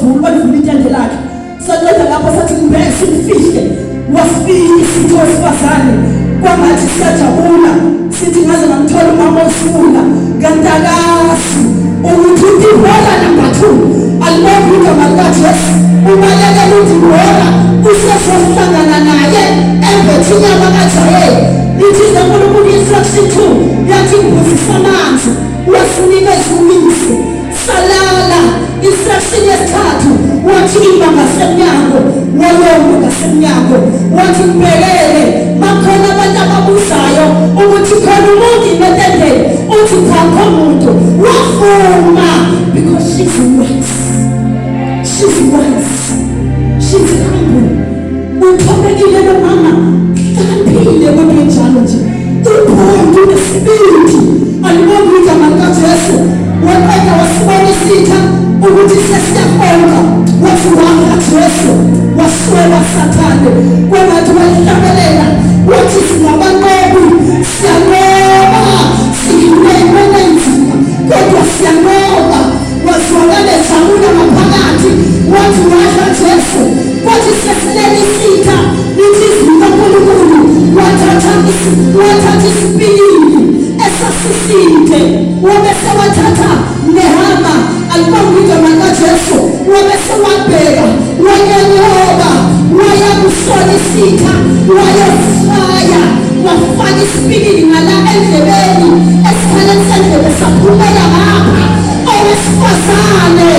ovula olivula itende lakhe. Saqeda lapho sathi ngibheke simfihle. Wafika isitho wesifazane kwangathi siyajabula sithi ngaze ngamthola umama osifuna kanti akazi ukuthi uDibora number 2 alibonge igama likaJesu ubalekela uDibora usezohlangana naye embethe inyama kaJayeli. Lithi leNkulunkulu instruction 2 yathi ngibuzisa amanzi wasinikeza uyise salala. Instruction yesithathu wathi ima ngasemnyango, wayoma ngasemnyango wathi ngibhekele makhona abantu ababuzayo ukuthi khona umuntu inetendeni, uthi cha kho muntu. Wavuma because she's wise, she's wise, she's humble. Uthobekile lo mama, hlakaniphile kodwa enjalo nje uphonto unesibindi. Alibonge igama likaJesu. Waqeda wasibona isitha ukuthi sesiyakonka, wathi wanga Jesu waswela Sathane kwengathi wayihlabelela wathi singabanqobi, siyanqoba, siyinqoba inzima kodwa siyanqoba. Wazwakala ejabula ngaphakathi wathi wadla Jesu. Kwathi sesilele isitha, lithi izwi likaNkulunkulu wathatha isipilini esasiside wabese wathatha nehama. Alibonge igama likaJesu. Wabese wabheka wanyonyoba waya kusona isitha wayosishaya, wafaka isipilini ngala endlebeni, esikhaleni sendlebe saphumela ngapha. Owesifazane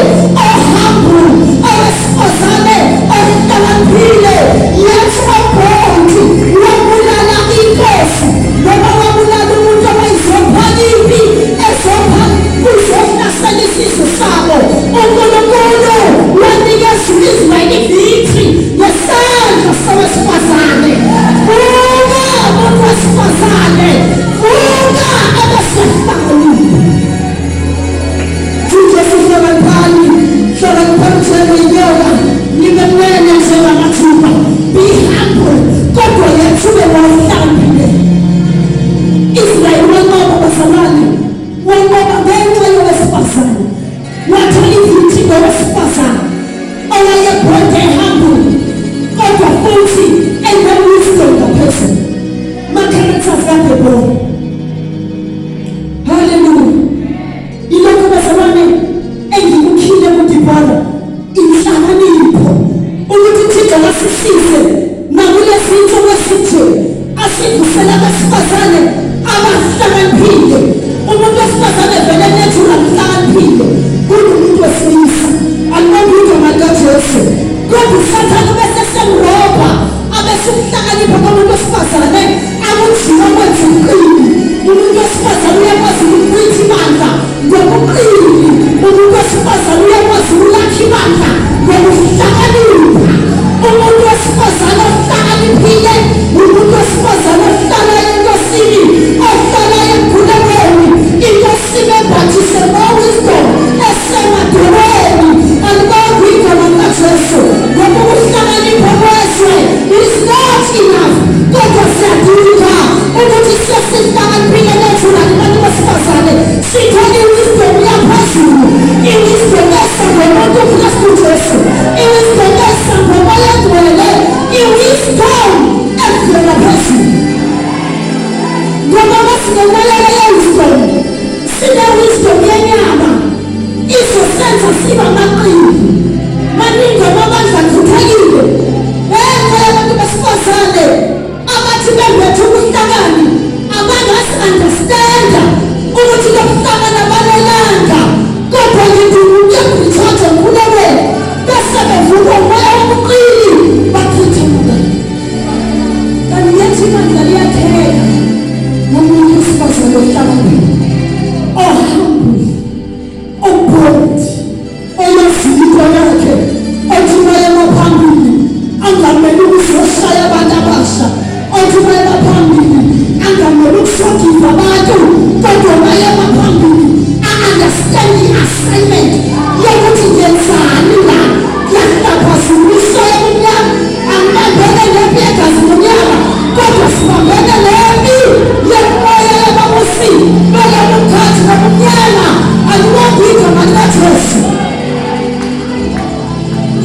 o-humble, owesifazane ohlakaniphile, yethu obhonti wabulala inkosi noma wabulala umuntu owayizopha impi ezopha kuzohlasela isizwe sabo. uNkulunkulu wanikeza u-Israyeli i-victory ngesandla sowesifazane. Vuka muntu wesifazane, vuka.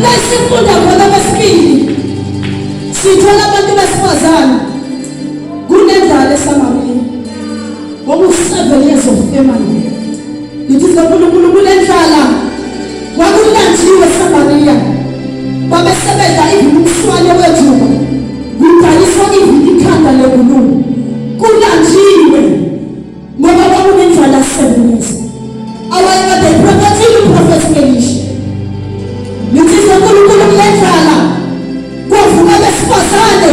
Lesifunda khona kwesibili sithola abantu besifazane kunendlala eSamariya. Ngoku-7 years of famine. Lithi uNkulunkulu kulendlala kwakulanjiwe eSamariya. Babesebedla even umswane wejuba. Kudayiswa even ikhanda lengulube. Kulanjiwe ngoba kwakunendlala 7 years. Awayekade eprofethile uprofethi Elisha. Lithi uNkulunkulu kulendlala kwavuka abesifazane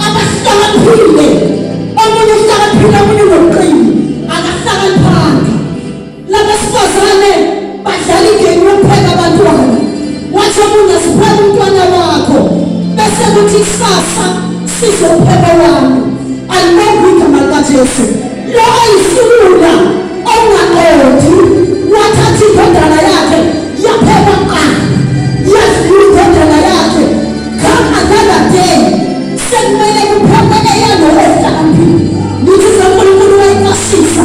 abahlakaniphile. Omunye uhlakaniphile omunye unobuqili. Akahlakaniphanga. Labesifazane badlala igemu yokupheka abantwana. Wathi omunye sipheka umntwana wakho bese kuthi kusasa sizopheka wami. Alibongwe igama likaJesu. Lo oyisiwula ongaqondi wathatha indodana yakhe yaphekwa kuqala yadliwa indodana yakhe. Come another day sekumele kuphekwe eyalo ohlakaniphile. Ngithi uNkulunkulu wayiqashisa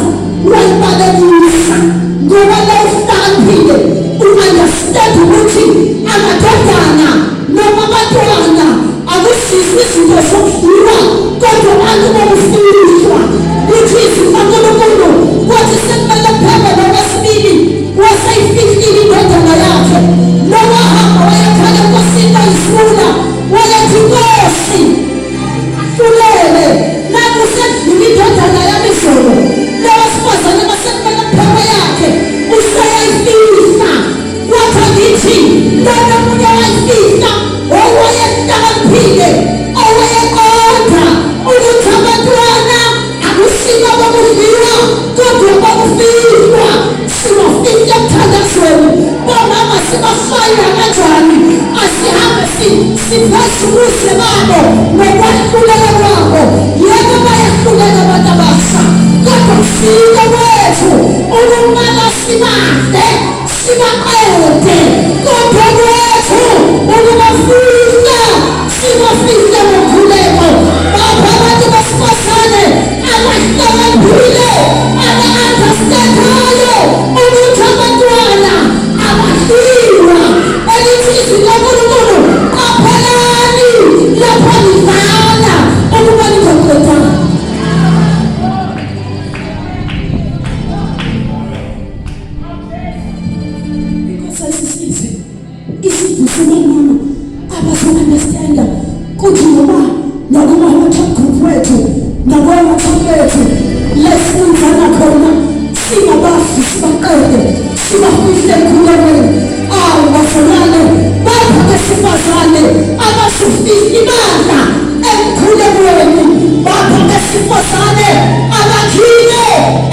wayibalekisa ngoba lo uhlakaniphile u-understand ukuthi amadodana noma abantwana akusizo izinto zokudliwa kodwa abantu bokufihlwa. Lithi izwi likaNkulunkulu kwathi sekumele kuphekwe nokwesibili waseyifihlile indodana yakhe. Nowahamba wayekhala enkosini bayisula wayethi inkosi ahlulele naku sekudliwa indodana yami izolo. Lo wesifazane masekumele kuphekwe yakhe useyayifihla. Kwathi angithi lona omunye wayifihla owayehlakaniphile owayeqonda ukuthi abantwana akusibo bokudliwa kodwa bokufihlwa. Sibafihle emthandazweni bomama sibafayela kanjani? Asihambe siveze ubuhle babo nokwahlulela kwabo. Yebo bayahluleka abantu abasha, kodwa kusiko kwethu ukumala sibahle sibaqede, kodwa kwethu ukubafihla sibafihle ngomkhuleko. Bapha abantu besifazane abahlakaniphile aba-understandayo ukuthi abantwana abadliwa. Elithi izwi likaNkulunkulu, qaphelani lapho nidlala ukuba ningaqedanga. Inkosi ayisisize isivuse bomama abazo-understanda kuthi noma nakuma-WhatsApp group wethu nakwa-WhatsApp bethu lesibuzana khona singabadli sibaqede sibafihle emkhulekweni. Awu bazalwane, bapha besifazane abazofihla ibandla emkhulekweni, bapha besifazane abakhile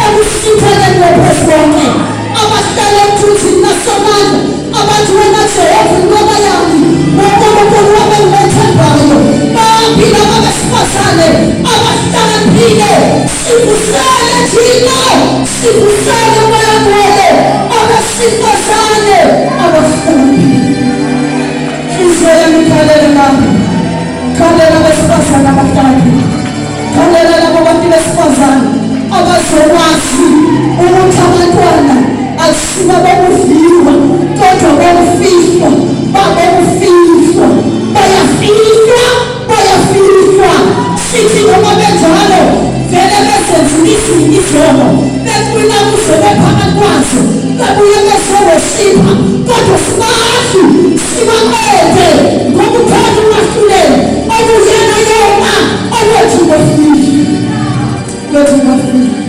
ekusitheleni wephezu konke, abahlala emthunzini nasomandla, abathi wena Jehova inqaba yami noNkulunkulu wami engimethembayo. Baphi laba besifazane abahlakaniphile? Sivusele thina, sivusele uMoya oNgcwele, abesifazane abahlakaniphile. Inhliziyo yami ikhalela lami, khalela abesifazane abahlakaniphile, khalela labo bantu besifazane abazokwazi ukuthi abantwana akusibo bokudliwa kodwa bokufihlwa, babokufihlwa, bayafihlwa, bayafihlwa. Sithi noma benjalo vele bezenzile izono beqina kuze bephakathi kwazo bebuye bezowosipha, kodwa sibazi sibaqede ngoba ukhona umahluleli okuyena yoma okwethu kwefihla kwethu kwefihla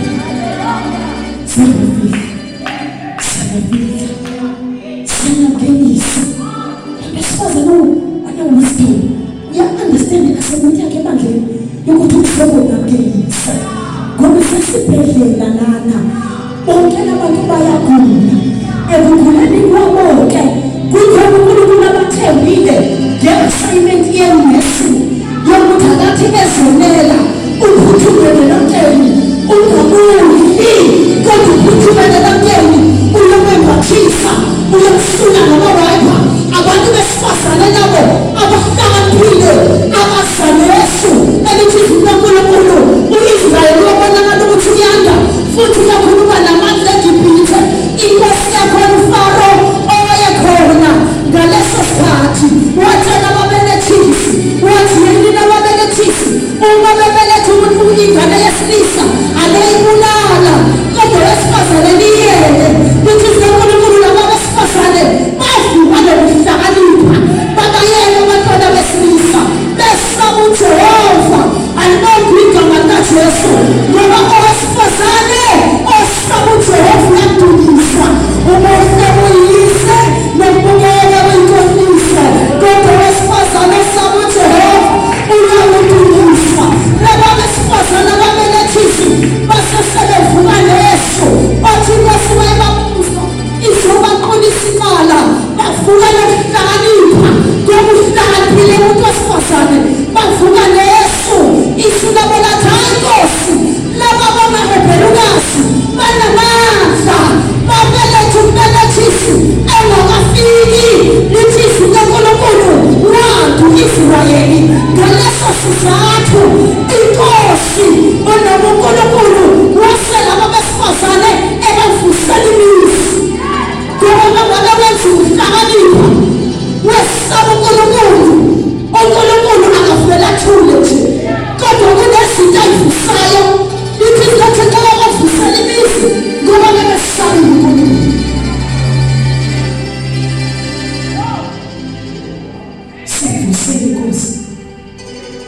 siyabafihla siyabafihla siyangenisa. Abesifazane bane-wisdom, uya-understand i-assignment yakhe ebandleni yokuthi uzokonakekisa ngoba isesibhedlela lana bonke labantu bayagula. Ekuguleni kwabo-ke kukhona uNkulunkulu abathembile nge-assignment yenesi yokuthi akathi ezonela uphuthume ngelamkeni ungabuyi, kodwa uphuthume ngelamkeni uyomembathisa uyomsula ngamawayipha. Abantu besifazane labo abahlakaniphile abazanesu elithi izwi likaNkulunkulu u-Israyeli wabonakala ukuthi uyanda futhi uyakhuluma namandla eGibhithe. Inkosi yakhona uFaro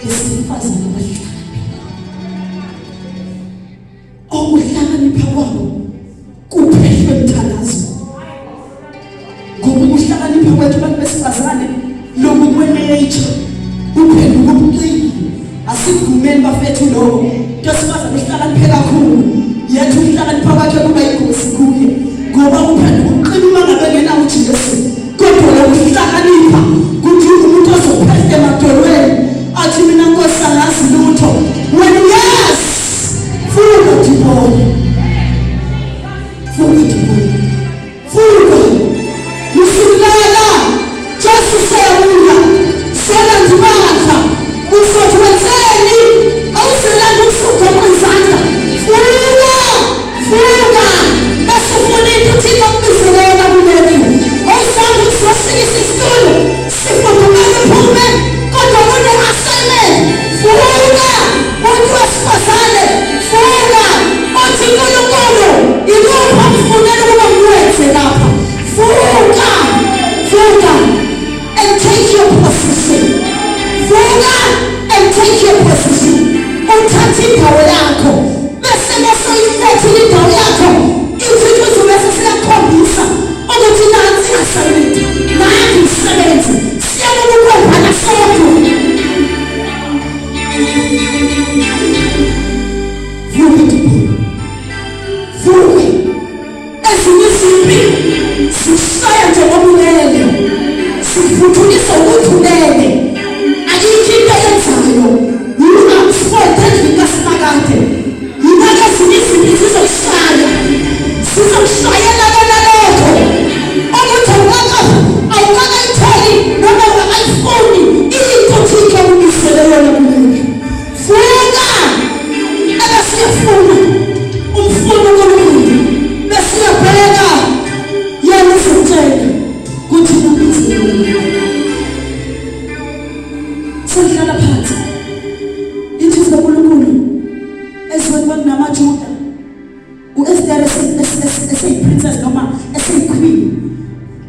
Besifazane abahlakaniphile. Okuhlakanipha kwabo kuphehlwe emthandazweni. Ngoba ukuhlakanipha kwethu abantu besifazane lokhu kwe-nature kuphenduka ubuqili. Asikuvumeli bafethu lokho. Into esifazane uhlakaniphe kakhulu. Yethu ukuhlakanipha kwakhe kuba yingozi kuye ngoba kuphenduka ubuqili uma ngabe ngenawo uJesu. Kodwa lokuhlakanipha kuthi umuntu ozophehla emadolweni athi mina Nkosi angazi lutho. Wena uyazi. Fuka dibona. Fuka dibona. Fuka. Usulala. Jesu seyabuya. Sela ndibandla. Uzothi wenzeni? Awuselanga usugoqa izandla. Fuka. Fuka. Bese ufuna into uThixo akubizele yona kuleli. Awuzange uzosikisa isitulo. Sifudumele uphume kodwa kune-assignment. Fuka. Muntu wesifazane, fuka. Uthi uNkulunkulu ikuphi akufunela ukuba ngikwenze lapha. Vuka! Vuka and take your position. Vuka and take your position. Uthathe indawo yakho. Bese masoyifethile indawo yakho, izinto bese siyakhombisa ukuthi nansi assignment, nangu umsebenzi. Siyabona ukwembana sodwa. Vuka Dibona. Vuka. Ezinye izimpi zikushaya njengobulele, zikuphuthumisa ukuthi ulele. Ayikho into eyenzayo. You are spoiled endlini kaSimakade. Yinake ezinye izimpi zizokushaya. Zizokushayela kona lokho. Ukuthi awukakayitholi noma awukakayifuni into uThixo akumisele yona kuleli. Vuka! Ebesiyafuna umfuna uNkulunkulu besiyabheka yena uzokutshela ukuthi ubiziwe. Selihlala phansi ithi uNkulunkulu ezweni kwakunamaJuda u-Esther eseyi-princess noma eseyi-queen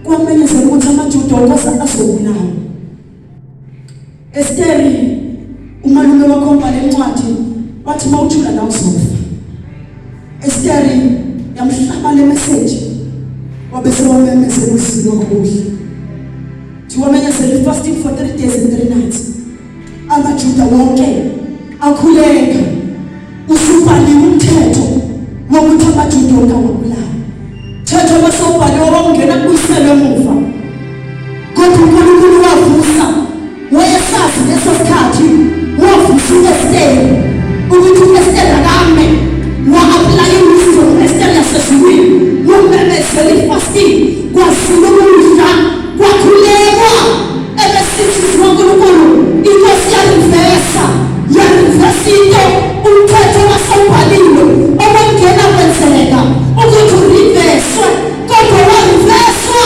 kwamenyezela ukuthi amaJuda onke azobulawa. Esteri umalume wakho ubhale incwadi wathi mawuthula la uzofa. Esteri yamhlaba le message wabe sewamemezela uzilo okuhle. Thiwamenyezela i-fasting for 3 days and 3 nights. AmaJuda wonke akhuleka usubhaliwe umthetho wokuthi amaJuda wonke awabulawa. Mthetho masewubhaliwe wawungena kubuyiselwe emuva. Kodwa uNkulunkulu wavusa wayesazi leso sikhathi wavusa uEsteri ukuthi uEsteri akame wa-aplaya i-wisdom uEsteri yasezulwini wamemezela i-fasting kwazila ukudla kwakhulekwa ebesithi uNkulunkulu inkosi yarivesa yarivesa into umthetho wasewubhaliwe obekungena kwenzeka ukuthi uriveswe kodwa wariveswa.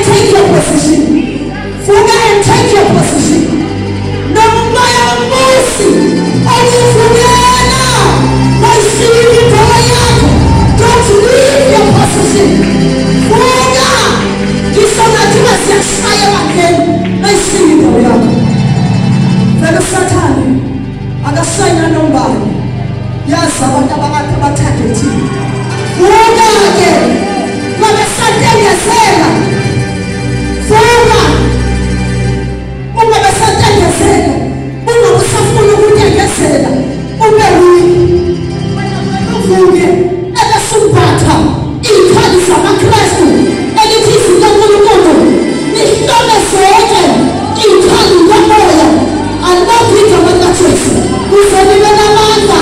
take your position. Vuka and take your position. Noma umoya wombusi okuvukela bayishiye indawo yakho. Don't leave your position. Vuka. Ngisho ngathiwa siyakushaya ebandleni, bayishiye indawo yakho. Vele uSathane akashayi nanombani. Yazi abantu abakade abathagethiwe. Vuka-ke babesantengezela. Vuka uma besantengezela, uma usafuna ukutengezela ube weak. Uvuke ebesumbatha iy'khali zamaKristu elithi izwi kaNkulunkulu nihlome zonke iy'khali kamoya. Alibophe igama likaJesu kuze nibe namandla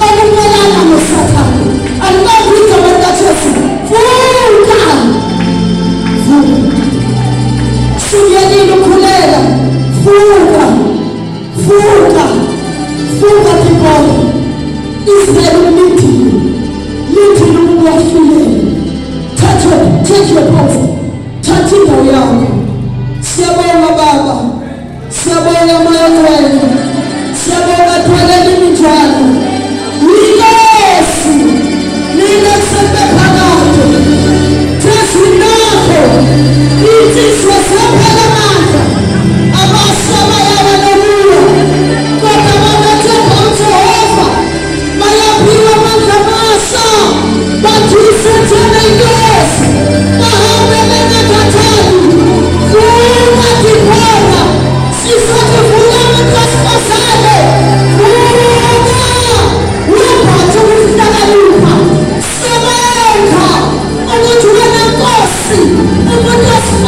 okumelana noSathane. Alibophe igama likaJesu. Vuka, vuka. Suyekile ukhulela. Vuka, vuka, vuka people. Israel umlindile, lindile ukuba wahlulele. Thatha, take your post. Thatha indawo yakho. Siyabonga Baba, siyabonga Moya Ongcwele, siyabonga thwalela iminjalo. Yinkosi nina kusephakade. Jesu nakho insizwa ziyaphela amandla, abasha bayawa nokuwa, kodwa abamethemba uJehova bayaphiwa amandla amasha, bathise njengenkosi, bahambe bengakhathali. Vuka Dibora, sizothi vuka muntu wesifazane. Vuka wembathe ukuhlakanipha. Sebenza ukuthi wena nkosi umuntu.